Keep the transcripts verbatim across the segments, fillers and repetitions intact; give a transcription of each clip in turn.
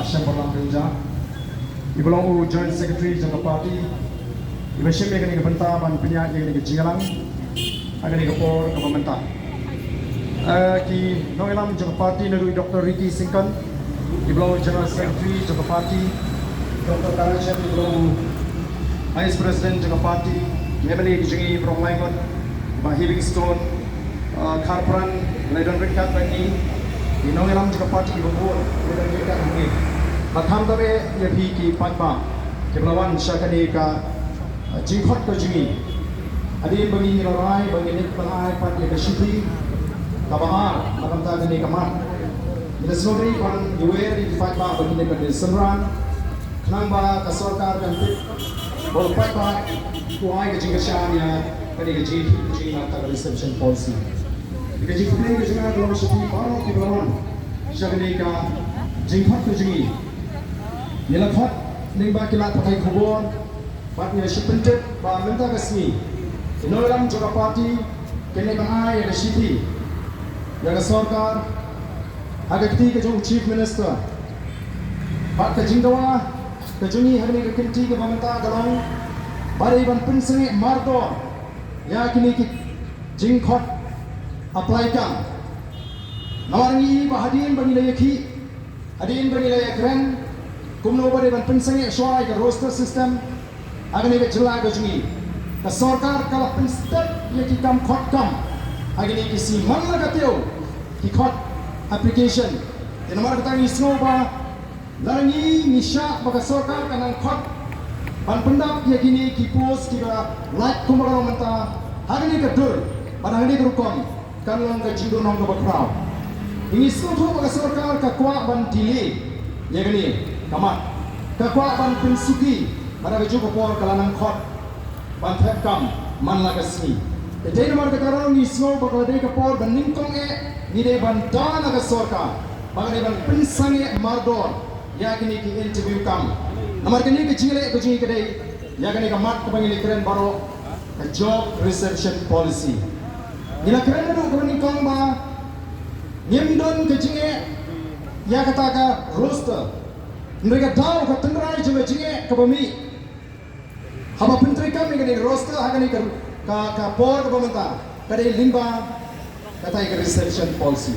Shyambarlam Rynjah, iba long u Joint Secretary jong ka party, iba shim ïa kane ka bynta ban pynïaid ïa kane ka jingïalang ha kane ka por kaba mynta. Eh, ki nongïalam jong ka party, naduh i Doctor Ricky Syngkon, iba long u General Secretary jong ka party, Doctor Tarak Shyam, iba long u Vice President jong ka party, ki M L A ki jong ngi baroh lai ngut, Bah Heavingstone, uh, Kharpran, la don ryngkat bad ngi, ki nongïalam jong ka party ba bun, la don ryngkat bad ngi. Bad khamtam eh ïa phi ki paidbah kiba la wan sha kane ka, uh, jingkhot ka jong ngi. Hadien ba ngi la rai ba ngin leit ban ai pat ïa ka shithi kaba ar na ka bynta kane ka mat, ngi la sngewdei ban ïawer ïa ki paidbah ba ngin leit ban synran, khnang ba ka sorkar kan tip ba u paidbah u ai ka jingkyrshan ïa kane ka jing, ka jingïalang kata ka reservation policy. Ka jingkhublei ka jong nga ka long sha phi baroh kiba la wan sha kane ka jingkhot ka jong ngi. Ngi la khot lyngba ki lad pathai khubor bad ngi la shu pyntip ba mynta ka sngi ki nongïalam jong ka party kin leit ban ai ïa ka shithi ïa ka sorkar ha ka kti ka jong u Chief Minister. Bad ka jingdawa ka jong ngi ha kane ka kynti kaba mynta ka long ba dei ban pynsangeh mardor ïa kine ki jingkhot apply kam. Namar ngi i ba hadien ba ngi la ïakhih, hadien ba ngi la ïakren kumno ba dei ban pynsangeh shuwa ïa ka roster system ha kane ka jylla ka jong ngi, ka sorkar ka la pynstep ïa ki kam khot kam ha kine ki sngi man la ka taïew ki khot application. Te namar kata ngi sngew ba lada ngi, ngi shah ba ka sorkar ka nang khot ban pyndap ïa kine ki post kiba lait kumba ka long mynta ha kane ka dur bad ha kane ka rukom, kan long ka jingdonong kaba khraw. Ngi sngewthuh ba ka sorkar ka kwah ban delay ïa kane ka mat, ka kwah ban pynsuki, bad ha kajuh ka por ka la nang khot ban thep kam man la ka sngi. Te dei namar kata ka daw ngi sngew ba ka la dei ka por ban nyngkong eh, ngi dei ban da na ka sorkar ba ka dei ban pynsangeh mardor ïa kine ki interview kam. Namar kane ka jingleh ka jong ngi ka dei ïa kane ka mat kaba ngi la kren baroh, ka job reservation policy. Ngi la kren naduh kaba nyngkong ba ngim don ka jingeh ïa kata ka roster. Hynrei ka daw, ka tynrai jong ka jingeh kaba mih haba pyntreikam ïa kane ka roster ha kane ka, ka, ka por kaba mynta ka dei lyngba kata ka reservation policy.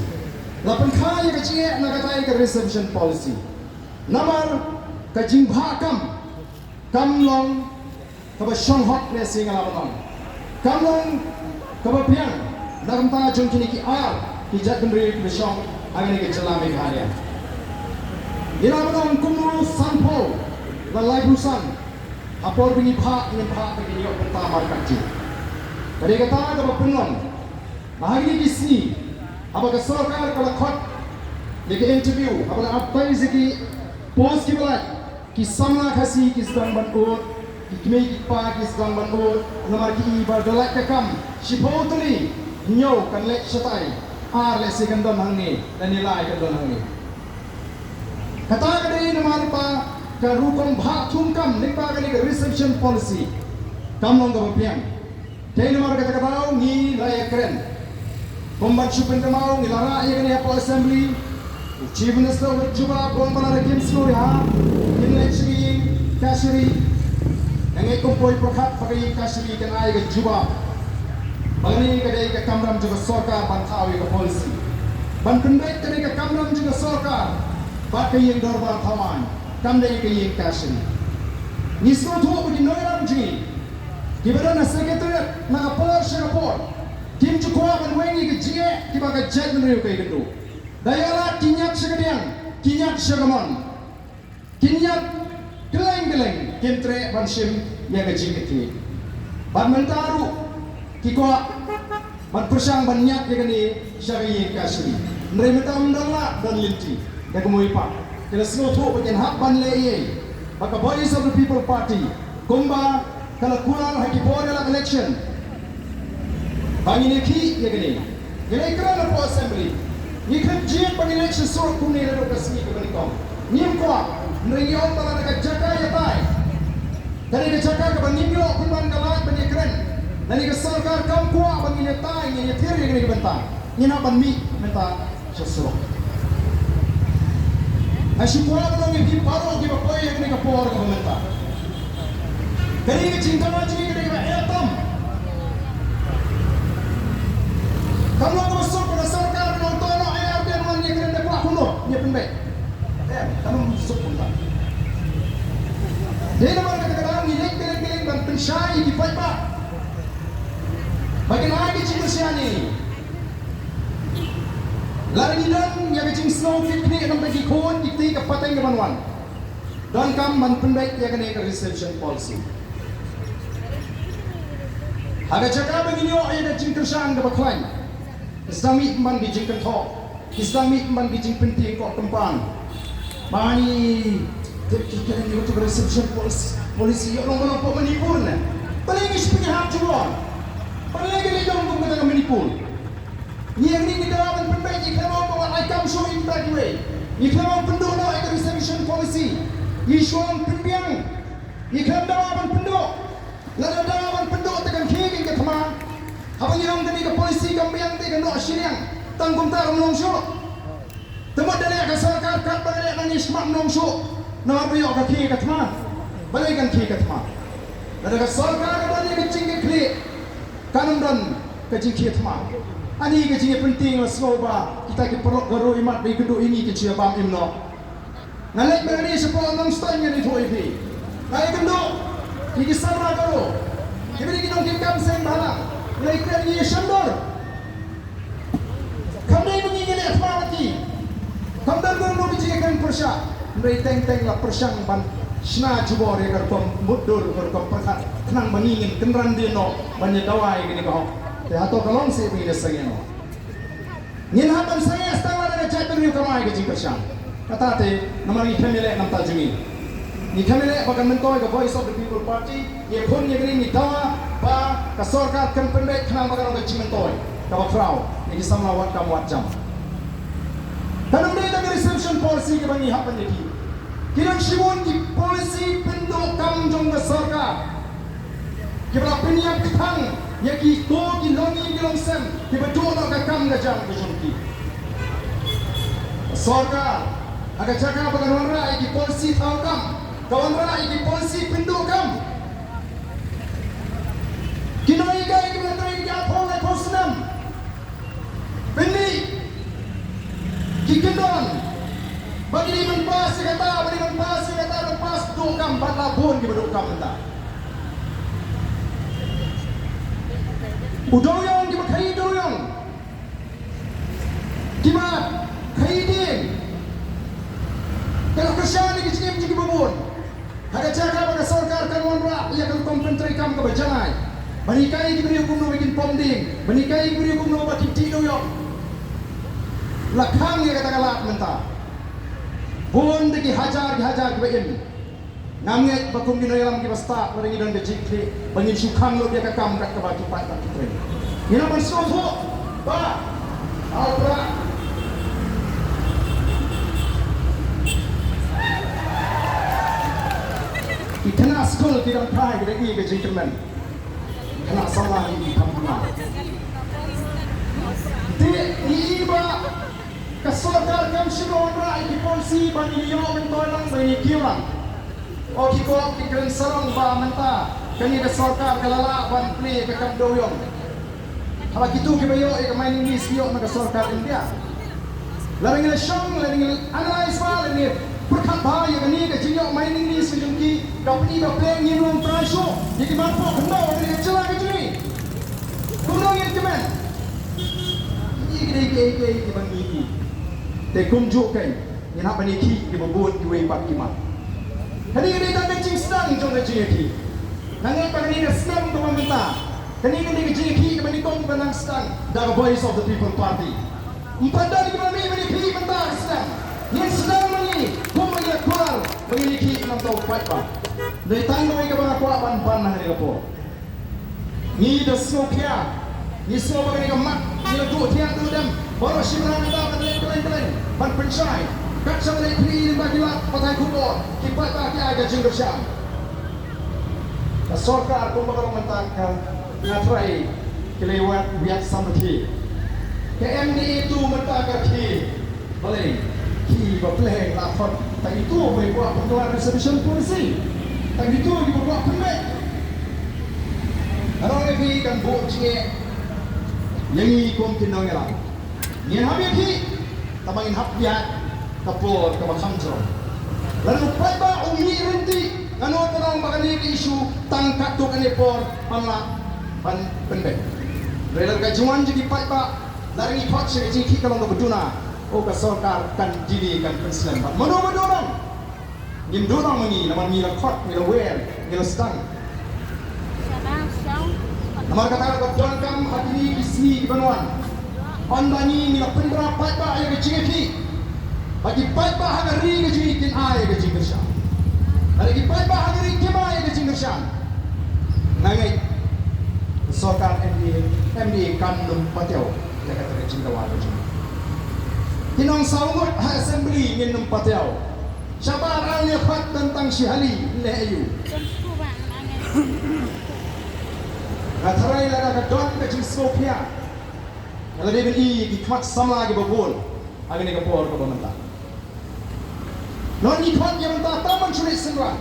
La pynkha ïa ka jingeh na kata ka reservation policy. Namar ka jingbhah kam kam long kaba shong hok, lehse nga lah ban ong kam long kaba biang na ka bynta jong kine ki ar ki jaitbynriew kiba shong ha kane ka jylla Meghalaya. Ngi lah ban ong kumno sanphew la laiphew san ha por ba ngi bhah, ngi bhah ba ngi ïoh bynta markatji. Ka dei kata kaba pynlong ba ha kine ki sngi haba ka sorkar ka la khot ïa ki interview, haba la advertise ïa ki post kiba lait, ki samla Khasi ki sdang ban ud, ki kmie ki kpa ki sdang ban ud, namar ki i ba da lait ka kam shiphew tylli, hynñiew kan leit shatai, ar lehse kan don hangne, lane lai kan don hangne. Kata ka dei namar ba ka rukom bhah thung kam lyngba kane ka reservation policy kam long kaba biang. Te namar kata ka daw ngi la ïakren. Kum ban shu pynkynmaw, ngi la rah ïa kane hapoh Assembly. U Chief Minister u la jubab ba lada kim sngewriah, kin leit sha ka ïing Kashari. Nga ngeit kum poi pyrkhat ba ka ïing Kashari kan ai ka jubab ba kane ka dei ka kamram jong ka sorkar ban thaw ïa ka policy. Ban pynbeit ka dei ka kamram jong ka sorkar bad ka ïing dorbar thaw aiñ, kam dei ka ïing Kashari. Ngi sngewthuh ba ki nongïalam jong ngi kiba don ha Secretariat na ka por sha ka por kim ju kwah ban weng ïa ki jingeh kiba ka jaitbynriew ka ïakynduh. Da ïoh lad ki ñiad sha ka diang, ki ñiad sha ka mon, ki ñiad kylleng kylleng, kim treh ban shim ïa ka jingkitkhlieh. Bad mynta ruh ki kwah ban pyrshang ban ñiad ïa kane sha ka ïing Kashari. Hynrei mynta ym don lad, don lynti. Da kumno pat ki la sngewthuh ba kin hap ban leh ei ei. Ba ka Voice of the People Party, kumba ka la kular ha ki por ïalap election, ba ngin ïakhih ïa kane. Ngi la ïakren hapoh Assembly, ngi khlem jied ba ngin leit sha surok kumne naduh ka sngi kaba nyngkong. Ngim kwah, hynrei ngi ong ba lada ka jaka ïatai, ka dei ka jaka kaba ngim ïoh pynban ka lad ban ïakren, lane ka sorkar kam kwah ba ngin ïatai, ngin ïathir ïa kane ka bynta, ngin hap ban mih mynta sha surok. Nga shu kwah ban ong ïa phi baroh kiba poi ha kane ka por kaba mynta, kane ka jingdawa jong ngi ka dei kaba eh tam. Kam long kaba suk ba ka sorkar ban ong to noh ai ar ten wan ïa kren da kwah kumno ïa pynbeit. Em, kam long suk kumta. Dei namar kata ka daw ngi leit kylleng kylleng ban pynshai ïa ki paidbah ba kin ai ka jingkyrshan ïa ngi. Lada ngi don ïa ka jingsngew kit khlieh na ka bynta ki khun, ki kti, ka pateng kaban wan, donkam ban pynbeit ïa kane ka reservation policy. Ha ka jaka ba ngin ïoh ïa ka jingkyrshan kaba khlaiñ, ki sdang mih pynban ki jingkynthoh, ki sdang mih pynban ki jingpyntieng koh kympan. Ba ngi tip ki kren ïa ka reservation policy, policy ïoh long ba long hapoh Manipur ne. Balei ngi shu pynïahap jubor? Balei ka leit long kum kata ka Manipur? Ngi hangne ngi dawa ban pynbeit, ngi khlem ong ba wat ai kam shuh ïa kita kiwei. Ngi khlem ong pynduh noh ïa ka reservation policy. Ngi shu ong pynbiang. Ngi khlem dawa ban pynduh. Lada dawa ban pynduh te kan khie kein ka thma. Haba ngi ong kane ka policy kam biang te kan noh shiliang. Tang kumta ruh ym long shuh. Te mut da leh ka sorkar katba nga leh nangne smat ym long shuh. Namar ba ïoh ka khie ka thma. Balei kan khie ka thma? Lada ka sorkar ka don ïa ka jingkitkhlieh, kan ym don ka jingkhie thma. Ani ka jingïapyntieng, nga sngew ba kita ki paralok Garo imat ba ïakynduh ïa ngi kin shu ïabam im noh. Nga leit mynne shapoh Nongstoiñ, ngan ïathuh ïa phi. Nga ïakynduh ïa ki samla Garo, kiba dei ki nongkitkam seng bhalang. Nga ïakren, ngi ïashem dor. Kam dei ba ngi ngi leh thma bad ki. Kam don kumno ka jingïakren pyrshah. Hynrei teng teng la pyrshang ban shna jubor ïa ka rukom mutdur, ka rukom pyrkhat, khnang ba ngi ngin kynran dien noh ban ïa dawa ïa kane ka hok. Te hato ka long seh ba ngin ïa sangeh noh? Ngin hap ban sangeh tang lada ka jaitbynriew kam ai ka jingkyrshan. Kata te namar ngi khlem ïaleh na bynta jong ngi. Ngi khlem ïaleh ba kan myntoi ka Voice of the People Party. Ngi khun ngi ring, ngi dawa ba ka sorkar kan pynbeit khnang ba ka long ka jingmyntoi kaba khraw ïa ki samla wad kam wad jam. Kan ym dei tang ka reservation policy kaba ngi hap ban ïa ki. Ki don shibun ki policy pynduh kam jong ka sorkar kiba la pynïap kthang ïa kito ki longïing ki longsem kiba duh noh ka kam ka jam ka jong ki. Ka sorkar ha ka jaka ba kan wanrah ïa ki policy thaw kam, ka wanrah ïa ki policy pynduh kam. Ki nonghikai kiba la trei ki arphew laiphew snem, pynmih ki kyndon ba ki dei ban pass ïa kata, ba ki dei ban pass ïa kata, ban pass duh kam, bad la bun kiba duh kam mynta. U dewiong, kiba khaïi dewiong, kiba khaïi dieng, ka la kyrshan ïa ki jingim jong kiba bun. Ha ka jaka ba ka sorkar kan wanrah ïa ka rukom pyntreikam kaba janai, ban hikai ïa ki briew kumno ba kin pom dieng, ban hikai ïa ki briew kumno ba kin tih dewiong, la khang ïa kata ka lad mynta. Bun da ki hajar ki hajar kiba im. Ngam ngeit ba kum ki nongïalam kiba stad, lada ngi don ka jingkitkhlieh, ba ngin shu khang lut ïa ka kam kat kaba ki paid bad ki trai. Ngin nang ban sngewthuh ba, ha u Prah, ki khynnah skul ki dang phai, ki dang ïoh ka jingkyrmen. Khynnah samla ki kham kham. Te ngi ïohi ba ka sorkar kam shym la wanrah ïa ki policy ba ngin ïoh myntoi lang, ba ngin ïoh kiew lang. O ki kong, ki kren sarong ba mynta kane ka sorkar ka la lah ban plie ka kam dewiong. Haba kito kiba ïoh ïa ka mining lease ki ïoh na ka sorkar India. Lada ngi la shong, lada ngi analyse bha, lada ngi pyrkhat bha ïa kane ka jingïoh mining lease ka jong ki, ka pyni ba pyrshah ngim long trai shuh ïa ki marpoh khyndew ha kane ka jylla ka jong ngi. Kumno ngin kmen? Ki dei kiei kiei kiba ngi ïohi. Te kumjuh keiñ ngin hap ban ïakhih kiba bun kiwei pat ki mat. Kane ka dei tang ka jingsdang jong ka jingïakhih. Nga ngeit ba kane ka snem kaba mynta, kane ka dei ka jingïakhih kaba nyngkong kaba nang sdang da ka Voice of the People Party. Ym pat don kiba mih ban ïakhih mynta ka snem. Ngin sdang ma ngi kumba ngi la kular ba ngin ïakhih na bynta u paidbah. Dei tang kawei kaba nga kwah ban ban ha kane ka por. Ngi da sngewkhia, ngi sngew ba kane ka mat ngi la duh thiang duh dem baroh shi bnai, ngi da ban leit kylleng kylleng ban pynshai. Kat shaba leit pyni lyngba ki lad pathai khubor, ki paidbah ki ai ka jingkyrshan. Ka sorkar kumba ka long mynta ka, nga trai ki la wad wiat samrkhie. Ka M D A two mynta ka rkhie. Balei? Ki ba pleng la khot tang ito ba kwah pynkylla reservation policy. Tang ito ki ba kwah pynbeit. Nga ong ïa phi kan buh jingeh ïa ngi kum ki nongïalam. Ngin hap ïa phi, tang ba ngin hap ïa ka por kaba kham jrong. Lada u paidbah u mih ryntih, nga nud ban ong ba kane ka issue tang katto katne por ban lah ban pynbeit. Hynrei lada ka jingwan jong ki paidbah, lada ngi khot sha ka jingkhih ka long kaba duna, oh, ka sorkar kan delay, kan pynslem. Bad mano ba duh nong? Ngim duh nong ma ngi, namar ngi la khot, ngi la wer, ngi la sdang. Namar kata ka donkam ha kine ki sngi ki ban wan, ynda ngi, ngi la pynbna paidbah ïa ka jingïakhih, ba ki paidbah ha ka ri ka jong ngi kin ai ïa ka jingkyrshan. Lada ki paidbah ha ka ri kim ai ïa ka jingkyrshan, nga ngeit ka sorkar M D A, M D A kan nym patiaw ïa kata ka jingdawa ka jong ngi. Ki nong saw ngut ha assembly ngin nym patiaw. Shabar, ar ne pat tang tang shi hali leh aïu. Nga tharai lada ka don ka jingsngewphiah, nga la dei ban i ki khmat samla kiba bun ha kane ka por kaba mynta. Ngi khot ïa mynta tang ban shu leit synran.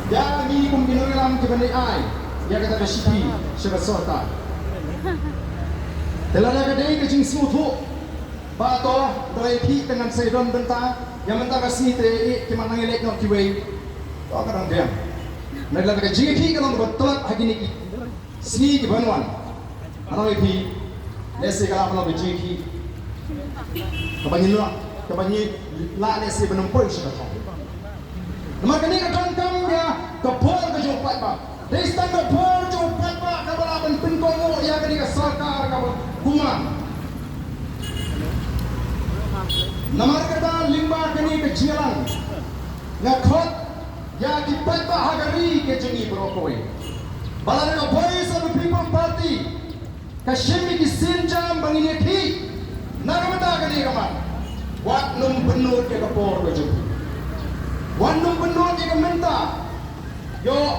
Ïa ngi kum ki nongïalam kiban ai ïa kata ka shithi sha ka sorkar. Te lada ka dei ka jingsngewthuh ba to, to ïa phi te ngan sa ïadon bynta ïa mynta ka sngi, te ïa ki, man nang ïaleit noh kiwei, to ka dang biang. Nang lada ka jingïakhih ka long kaba tlot ha kine ki sngi kiban wan, nga ong ïa phi, lehse ka lah ban long ka jingïakhih kaba ngin lah, kaba ngin lah lehse ban ym poi sha ka thong. Namar kane ka donkam ïa ka bor ka jong u paidbah. Dei tang ka bor jong u paidbah kaba lah ban pynkohnguh ïa kane ka sorkar kaba kumne. Namar kata lyngba kane ka jingïalang, nga khot ïa ki paidbah ha ka ri ka jong ngi baroh kawei, ba lada ka Voice of the People Party ka shim ïa ki sienjam ba ngin ïakhih na ka bynta kane ka mat, wat nym pynnud ïa ka por ka jong phi. Wat nym pynnud ïa ka mynta. Ïoh,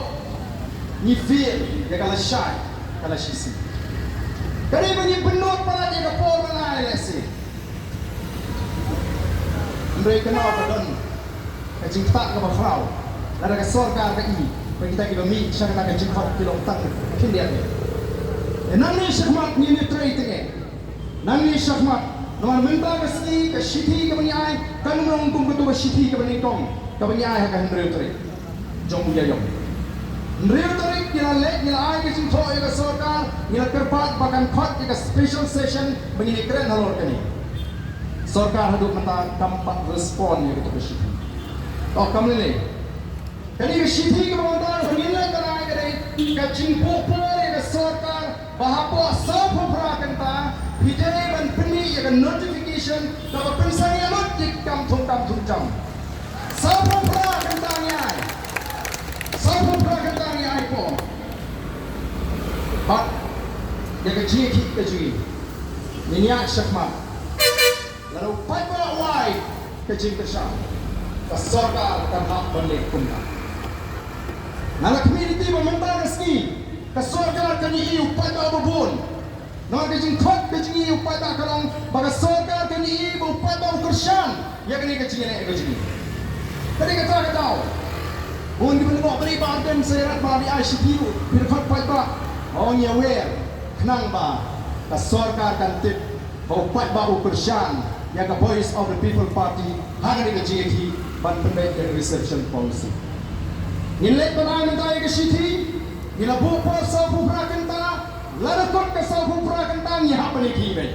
ngi feel ïa ka lashai, ka lashisngi. Ka dei ba ngin pynnud palat ïa ka por ban ai lehse. Hynrei kane ka don ka jingktah kaba khraw lada ka sorkar ka i ba kita kiba mih sha kata ka jingkhot ki long tang khyndiat. Te nangne shakhmat ngin ïatrei tyngai. Nangne shakhmat, namar mynta ka sngi ka shithi kaba ngi ai kan ym long kum kato ka shithi kaba nyngkong kaba ngi ai ha ka hynriew tarik jong u Ïaïong. Hynriew tarik ngi la leit, ngi la ai ka jingthoh ïa ka sorkar, ngi la kyrpad ba kan khot ïa ka special session ba ngin ïakren halor kane. Sorkar haduh mynta kam pat respond ïa kato ka shithi. To kam lei lei. Kane ka shithi kaba mynta ba ngin leit ban ai ka dei ka jingbuh bor ïa ka sorkar ba hapoh sawphew phra kynta phi dei ban pyni ïa ka notification kaba pynsangeh lut ïa ki kam thung kam thung jam. Sawphew phra kynta ngi ai. Sawphew phra kynta ngi ai por. Bad ïa ka jingïakhih ka jong ngi, ngin ïaid shakhmat. Lada u paidbah u ai ka jingkyrshan, ka sorkar kan hap ban leh kumta. Nga la khmih lynti ba mynta ka sngi ka sorkar kan ïohi u paidbah uba bun. Namar ka jingkhot ka jong ngi ïa u paidbah ka long ba ka sorkar kan ïohi ba u paidbah u kyrshan ïa kane ka jingïaleh ka jong ngi. Ka dei kata ka daw. Bun kiba lyngngoh ba dei Bah Ardent sa ïarap ba dei ai shithi ruh, phi da khot paidbah. Ong ïa wer khnang ba ka sorkar kan tip ba u paidbah u kyrshan ïa ka Voice of the People Party ha kane ka jingïakhih ban pynbeit ïa ka reservation policy. Ngin leit ban ai mynta ïa ka shithi, ngi la buh por sawphew phra kynta, lada kut ka sawphew phra kynta ngi hap ban ïakhih beit.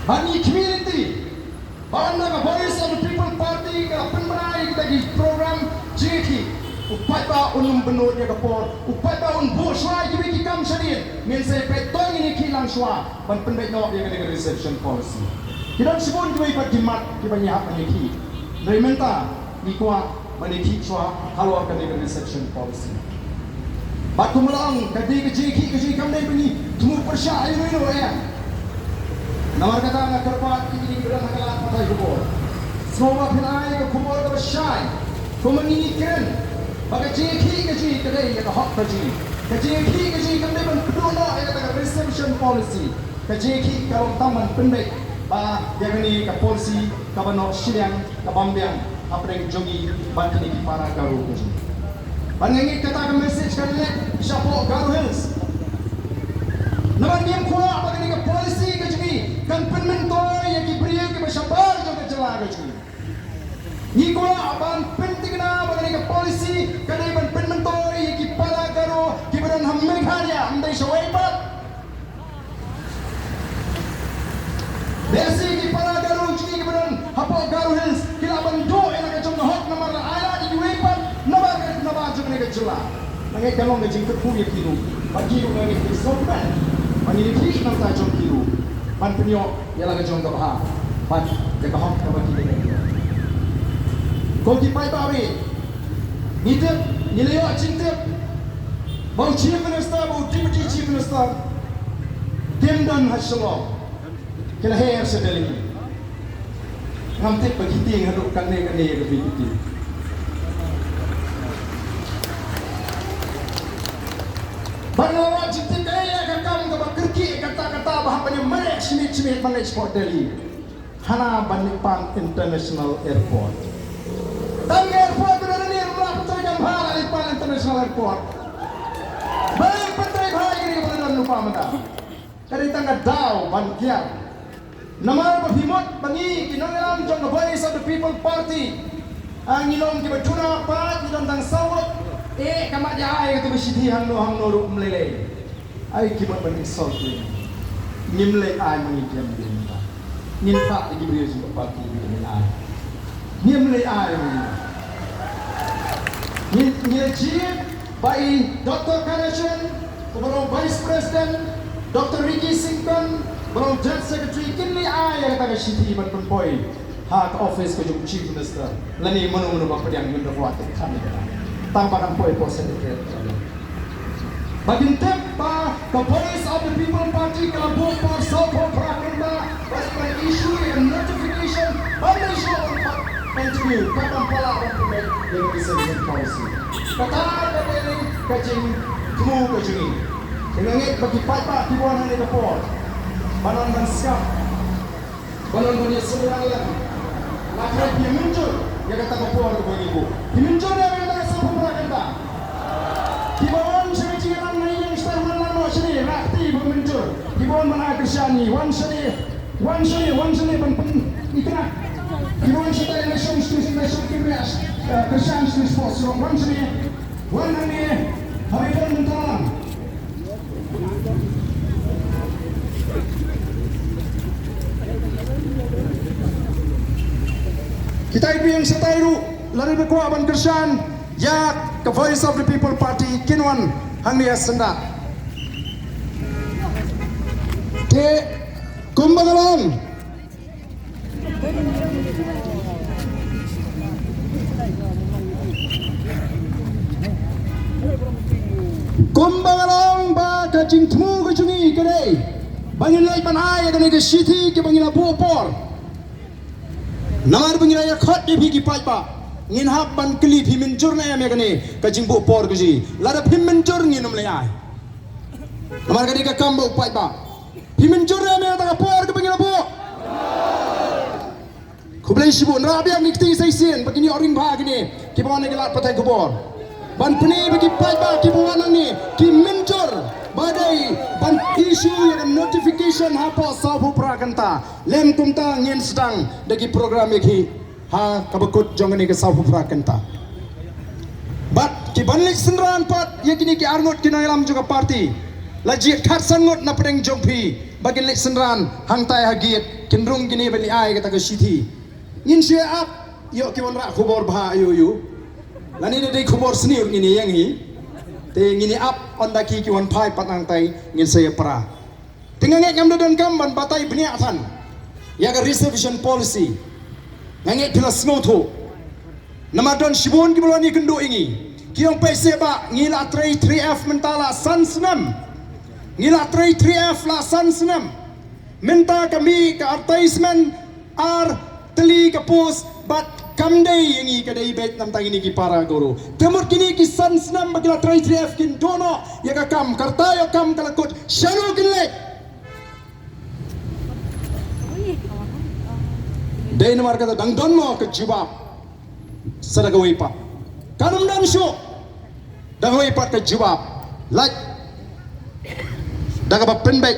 Bad ngi khmih lynti ba ynda ka Voice of the People Party ka la pynbna ïa kita ki program jingïakhih, u paidbah un ym pynnud ïa ka por, u paidbah un buh shuwa ïa kiwei ki kam shadien, ngin sa ïa peit to ngin ïakhih lang shuwa ban pynbeit noh ïa kane ka reservation policy. Ki don shibun kiwei pat ki mat kiba ngi hap ban ïakhih. Hynrei mynta ngi kwah ban ïakhih shuwa halor kane ka reservation policy. Bad kumba la ong, ka dei ka jingïakhih ka jong ngi, kam dei ba ngi thmu pyrshah ïa uno uno, em. Namar kata nga kyrpad ïa kine kiba don ha ka lad pathai khubor, sngewbha phin ai ka khubor kaba shai. Kumba ngi kren ba ka jingïakhih ka jong ngi ka dei ïa ka hok ka jong ngi. Ka jingïakhih ka jong ngi kam dei ban Duh noh ïa kata ka reservation policy. Ka jingïakhih ka long tang ban pynbeit ba ïa kane ka policy kaba noh shiliang, ka bym biang hapdeng jong ngi bad kine ki para Garo ka jong ngi. Bad nga ngeit kata ka message kan leit shapoh Garo Hills. Namar ngim kwah ba kane ka policy ka jong ngi kan pynmyntoi ïa ki briew kiba shabar jong ka jylla ka jong ngi. Ngi kwah ban pynthikna ba kane ka policy ka dei ban pynmyntoi ïa ki para Garo kiba don ha Meghalaya, ym dei shawei pat. Lehse ki para Garo jong ngi kiba don hapoh Garo Hills ki lah ban duh ïa la ka jong ka hok namar la ai lad ïa kiwei pat namar ka, namar jong kane ka jylla. Nga ngeit ka long ka jingkyrkhu ïa ki ruh. Bad ki ruh nga ngeit ki sngewbha ban ïa ki nangta jong ki ruh ban pynïoh ïa la ka jong ka bha bad ïa ka hok kaba ki dei ban ïoh. Ko ki paidbah, ngi tip, ngi la ïoh jingtip ba u Chief Minister, ba u Deputy Chief Minister kim don ha Shillong, ki la her sha Delhi. Ngam tip ba ki tieng haduh katne katne ïa ka B B P. Bad nga la wad jingtip ïa ka kam kaba kyrkieh kata kata ba hap ban ïa mareh shimit shimit ban leit shapoh Delhi. Hana ban leit pan International Airport. Tang airport ba dang ïa ruh la pyntrei kam bha la leit pan International Airport. Ba leit pyntrei bha ïa kane kaba dang lypa mynta. Ka dei tang ka daw ban kiar. Namar ba phi mut ba ngi ki nongïalam jong ka Voice of the People Party, ah, ngi long kiba duna pat, ngi don tang saw ngut. Eh, ka mat ïa ai kata ka shithi hangno hangno ruh ym lei lei. Ai ki mut ban insult ngi. Ngim lei ai ma ngi, kiam dien ba ngin phah ïa ki briew jong ka party, ngim lei ai. Ngim lei ai ma ngi. Ngi, ngi la jied ba i Doctor Kanashen, uba long Vice President, Doctor Ricky Syngkon, uba long General Secretary, kin leit ai ïa kata ka shithi ban pynpoi ha ka office ka jong u Chief Minister. Lane mano mano ba pdiang, ngim da kwah te kane kata. Tang ba kan poi hapoh Secretariat. Ba kin tip ba ka Voice of the People Party ka la buh por sawphew phra kynta ban issue ïa ka notification ban issue ban pat interview, ka ban pala ban pynbeit ïa ka reservation policy. Kata ka dei ka jingthmu ka jong ngi. Te nga ngeit ba ki paidbah kiba wan ha kane ka por ban wan ban sngap, ban wan ban ïasyrdoh lem, la ka phi mynjur ïa kata ka por kaba ngi buh. Phi mynjur ïa kata ka sawphew phra kynta. Kiba wan sha ka jingïalang na ïing sha wan lang noh shane, rah kti ba mynjur. Kiba wan ban ai kyrshan ngi, wan shane, wan shane, wan shane ban pynitynnad. Kiba wan shatai na shong shane, na shong kim ïa, eh, kyrshan shane spot, so wan shane, wan hangne, ha ba ïadon mynta lang. Kita i biang shatai ruh, lada ba kwah ban kyrshan ïa ka Voice of the People Party, kin wan hangne ha syndah. Te kumba ka long, kumba ka long ba ka jingthmu ka jong ngi ka dei ba ngin leit ban ai ïa kane ka shithi kaba ngi la buh por. Namar ba ngi la ïa khot ïa phi ki paidbah, ngin hap ban kylli phi mynjur ne em ïa kane ka jingbuh por ka jong ngi. Lada phim mynjur ngin ym leit ai. Namar ka dei ka kam ba u paidbah. Phi mynjur ne em ïa kata ka por kaba ngi la buh? Khublei shibun, nrah biang ïa kti sa shisien ba kin ïoh ring bha kine kiba wan na ki lad pathai khubor. Ban pyni ba ki paidbah kiba wan hangne ki mynjur ba dei ban issue ïa ka notification hapoh sawphew phra kynta. Lym kumta ngin sdang da ki program ïa ki ha kaba kut jong kane ka sawphew phra kynta. Bad ki ban leit synran pat ïa kine ki arngut ki nongïalam jong ka party. La jied khatsan ngut na pdeng jong phi ba kin leit synran hangtai ha gate, kin rung kine ban leit ai kata ka shithi. Ngin shu ap ïoh ki wanrah khubor bha ïoh ïoh. Lane da dei khubor sniew ngin ïeng hi. Te ngin ap ynda ki ki wan phai pat hangtai ngin sa ïa pra. Te nga ngeit ngam da donkam ban batai bniah than ïa ka reservation policy. Nga ngeit phi la sngewthuh. Namar don shibun kiba la wan ïakynduh ïa ngi. Ki ong peit seh bah, ngi la trei three F mynta la san snem. Ngi la trei three F la san snem. Mynta ka mih ka advertisement ar tylli ka post bad Kam dei ïa ngi ka dei beit namar tang ïa ngi ki para guru. Te mut kine ki san snem ba ki la trei three F kin duh noh ïa ka kam, ka rta ïa ka kam ka la kut, shano kin leit? Dei namar kata dang don mo ka jubab sa da kawei pat? Kan ym don shuh. Da kawei pat ka jubab, lait da kaba pynbeit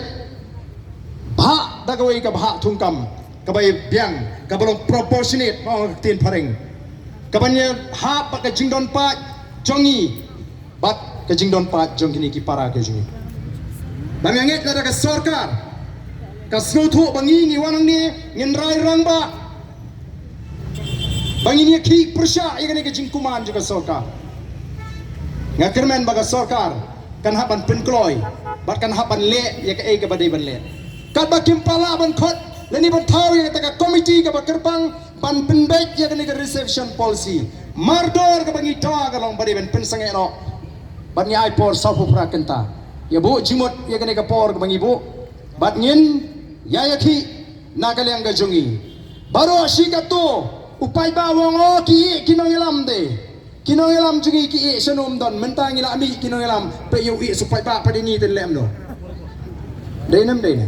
bha, da kawei ka bha thungkam kaba biang, kaba long proportionate, ma ong ka ktien phareng, kaban ïahap bad ka jingdon paid jong ngi bad ka jingdon paid jong kine ki para ka jong ngi. Ba nga ngeit lada ka sorkar ka sngewthuh ba ngi ngi wan hangne ngin rai rangbah, ba ngin ïakhih pyrshah ïa kane ka jingkuman jong ka sorkar, nga kyrmen ba ka sorkar kan hap ban pynkloi bad kan hap ban leh ïa kaei kaba dei ban leh. Katba kim pat lah ban khot lane ban thaw ïa kata ka komiti kaba kyrpang ban pynbeit ïa kane ka reservation policy, mardor kaba ngi dawa ka long ba dei ban pynsangeh noh bad ngi ai por sawphew phra kynta. Ïa buh jingmut ïa kane ka por kaba ngi buh bad ngin ïa ïakhih na ka liang ka jong ngi. Baroh shi katto u paidbah u ong, o, ki ïeh ki nongïalam de. Ki nongïalam jong ngi ki ïeh shano ym don, mynta ngi la mih ki nongïalam, peit ïa u ïeh sha u paidbah, pat ïa ngi te leh kumno? Dei ne ym dei ne?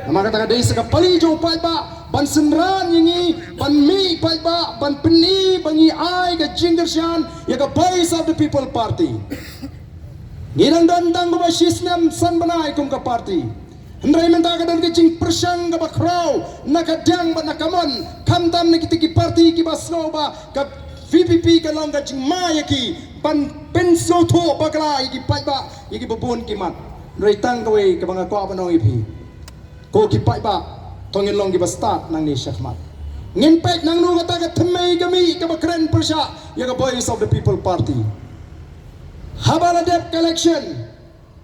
Namar kata ka dei sa ka pali jong u paidbah ban synran ïa ngi, ban mih paidbah, ban pyni ba ngi ai ka jingkyrshan ïa ka Voice of the People Party. Ngi dang don tang kumba shi snem san bnai kum ka party. Hynrei mynta ka don ka jingpyrshang kaba khraw na ka diang bad na ka mon, khamtam na kita ki party kiba sngew ba ka VPP ka long ka jingma ïa ki ban pynsngewthuh bakla ïa ki paidbah, ïa kiba bun ki mat. Hynrei tang kawei kaba nga kwah ban ong ïa phi, ko ki paidbah, to ngin long kiba stad nangne shakhmat. Ngin peit nangno kata ka thymmei ka mih kaba kren pyrshah ïa ka Voice of the People Party. Haba la dep ka election,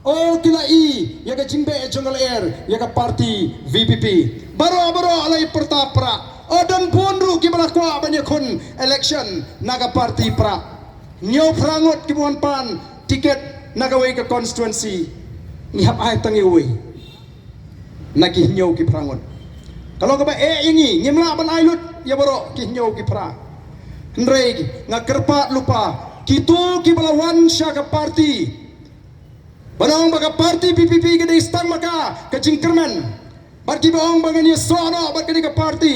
o, ki la i ïa ka jingbeh jong ka lyer ïa ka party VPP. Baroh baroh la i pyrta prah. O, don bun ruh kiba la kwah ban ïakhun election na ka party prah. Hynñiew phra ngut kiba wan pan tiket na kawei ka constituency. Ngi hap ai tang ïa uwei na ki hynñiew ki phra ngut. Ka long kaba eh ïa ngi, ngim lah ban ai lut ïa baroh ki hynñiew ki phra. Hynrei nga kyrpad lypa, kito kiba la wan sha ka party, ba ong ba ka party VPP ka dei stang ma ka ka jingkyrmen, bad kiba ong ba ngan ïasoh noh bad kane ka party,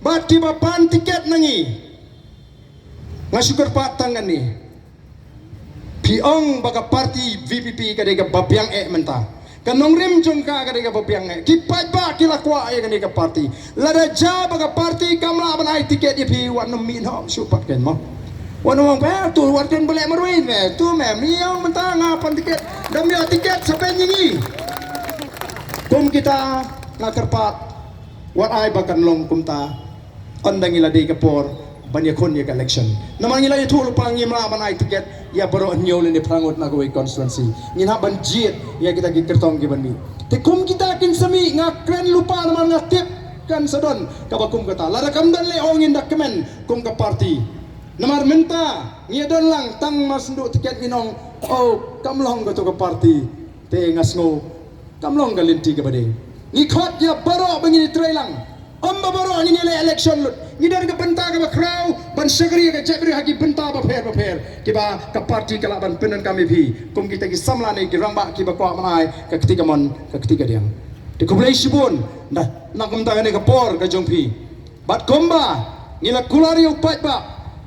bad kiba pan tiket na ngi. Nga shu kyrpad tang kane. Phi ong ba ka party VPP ka dei kaba biang eh mynta. Ka nongrim jong ka ka dei kaba biang eh. Ki paidbah ki la kwah ïa kane ka party. Lada jia ba ka party kam lah ban ai tiket ïa phi, wat nym mih noh shuh pat ken mo. Wat nym ong, phi, to wat ken ba leh marwei, phi, to me, mi ong mynta nga pan tiket. Da mi ïoh tiket sa pyn ïa ngi. Kum kita nga kyrpad, wat ai ba kan long kumta. Ynda ngi la dei ka por ban ïakhun ïa ka election. Namar ngi la ïathuh lypa, ngim lah ban ai tiket ïa baroh hynñiew lane phra ngut na kawei constituency. Ngin hap ban jied ïa kita ki kyrtong kiban mih. Te kum kita kin sa mih, nga kren lypa namar nga tip kan sa don kaba kum kata. Lada kam don leh, o, ngin da kmen kum ka party. Namar mynta ngi don lang tang mar synduh tiket, ngin ong, o, kam long kato ka party. Te nga sngew kam long ka lynti kaba dei. Ngi khot ïa baroh ba ngin ïatrei lang. Ym ba baroh ngin ïaleh election lut. Ngi don ka bynta kaba khraw ban shakri ka jaitbynriew ha ki bynta bapher bapher kiba ka party ka lah ban pyndonkam ïa phi kum kita ki samla ne ki rangbah kiba kwah ban ai ka kti kamon ka kti kadiang. Te khublei shibun na, na kumta kane ka por ka jong phi. Bad kumba ngi la kular ïa u paidbah,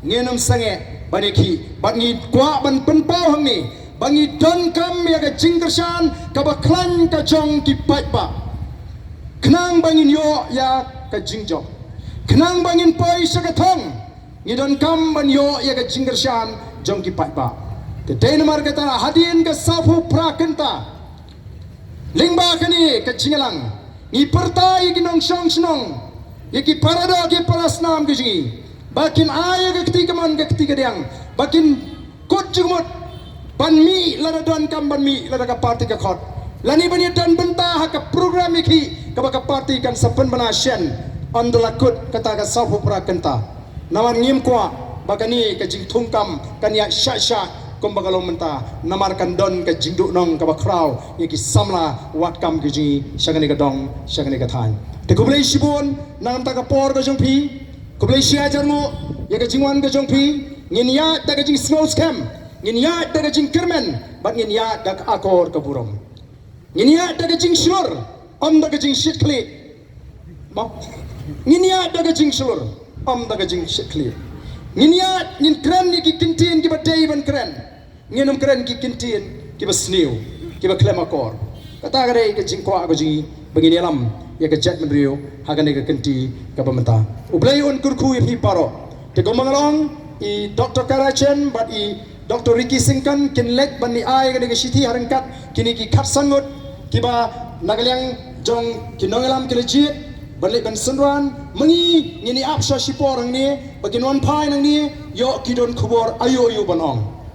ngin ym sangeh ban ïakhih, bad ngi kwah ban pynpaw hangne ba ngi donkam ïa ka jingkyrshan kaba khlaiñ ka jong ki paidbah, khnang ba ngin ïoh ïa ka jingjop, khnang ba ngin poi sha ka thong. Ngi donkam ban ïoh ïa ka jingkyrshan jong ki paidbah. Te dei namar kata hadien ka sawphew phra kynta, lyngba kane ka jingïalang, ngi pyrta ïa ki nongshong shnong, ïa ki para doh ki para snam ki jong ngi, ba kin ai ïa ka kti kamon ka kti kadiang, ba kin kut jingmut ban mih lada donkam ban mih, lada ka party ka khot, lane ban ïadon bynta ha ka program ïakhih kaba ka party kan sa pynbna shen. Ynda la kut kata ka sawphew phra kynta, namar ngim kwah ba kane ka jingthungkam kan ïaid shah shah kumba ka long mynta, namar kan don ka jingduhnong kaba khraw ïa ki samla wad kam ki jong ngi sha kane ka dong, sha kane ka thaiñ. Te khublei shibun na ka bynta ka por ka jong phi. Khublei shihajar nguh ïa ka jingwan ka jong phi. Ngin ïaid da ka jingsngewskhem, ngin ïaid da ka jingkyrmen, bad ngin ïaid da ka akor ka burom. Ngin ïaid da ka jingshlur, ym da ka jingshit khlieh. Mo? Ngin ïaid da ka jingshlur, ym da ka jingshit khlieh. Ngin ïaid, ngin kren ïa ki kyntien kiba dei ban kren. Ngin ym kren ki kyntien kiba sniew, kiba khlem akor. Kata ka dei ka jingkwah ka jong ngi ba ngin ïalam ïa ka jaitbynriew ha kane ka kynti kaba mynta. U Blei un kyrkhu ïa phi baroh. Te kumba nga la ong, i Doctor Kara Chen bad i Doctor Ricky Syngkon kin leit ban ïa ai kane ka shithi ha ryngkat kine ki khatsan ngut kiba na ka liang jong ki nongïalam ki la jied ban leit ban synran. Ma ngi ngin ïa ap sha shipor hangne ba kin wan phai nangne, ïoh ki don khubor aïu aïu ban ong.